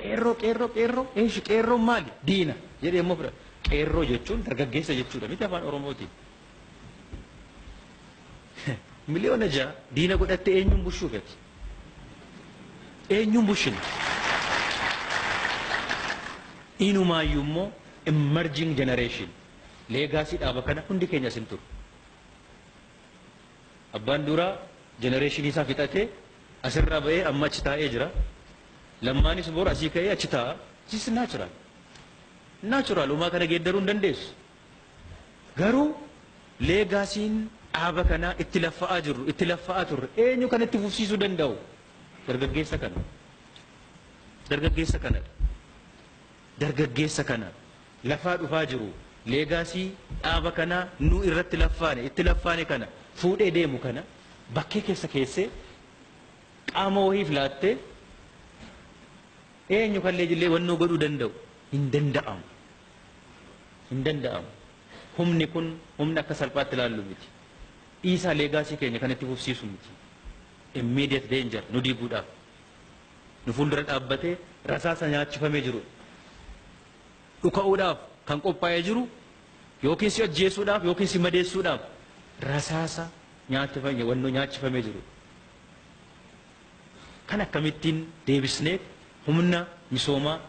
Qeerroo, qeerroo, qeerroo, eeshi qeerroon maali? Diina jedhee immoo fudhata. Qeerroo jechuun dargaggeessa jechuudha miti afaan Oromootiin. 6 miliyoona diina godhattee eenyuun bushuuf ati? Eenyuun bushina? Inumaayyuu immoo emerging generation legacy dhaaba kana hundi keenya asin turu. Abbaan duraa generation isaa fixatee asirraa ba'ee amma achi taa'ee jira. Lammaanis bor asii ka'ee achi taa'a. This is natural. Natural, homaa kana geeddaruu hin dandeessu. Garuu legacyn dhaaba kanaa itti laffa'aa jirru, itti laffa'aa turre, eenyu kan itti fufsiisuu danda'u? Dargaggeessa kana. Dargaggeessa kanadha. Dargaggeessa kana lafaa dhufaa jiru, legacy dhaaba kanaa nu irratti laffaane, itti laffaane kana fuudhee deemu kana bakkee keessa keessee qaama wahiif laattee eenyu kan leejillee wannoo godhuu danda'u? Hin danda'amu. Hin danda'amu. Humni kun humna akka salphaatti ilaallu miti. Dhiisaa, legacy keenya kan itti fufsiisu miti. Immediate danger nu diiguudhaaf. Nu fuuldura dhaabbatee rasaasa nyaachifamee jiru. Dhuka'uudhaaf kan qophaa'ee jiru, yookiin si ajjeesuudhaaf yookiin si madeessuudhaaf rasaasa nyaachifamee, wannoo nyaachifamee jiru. Kan akkamittiin deebisnee humna misoomaa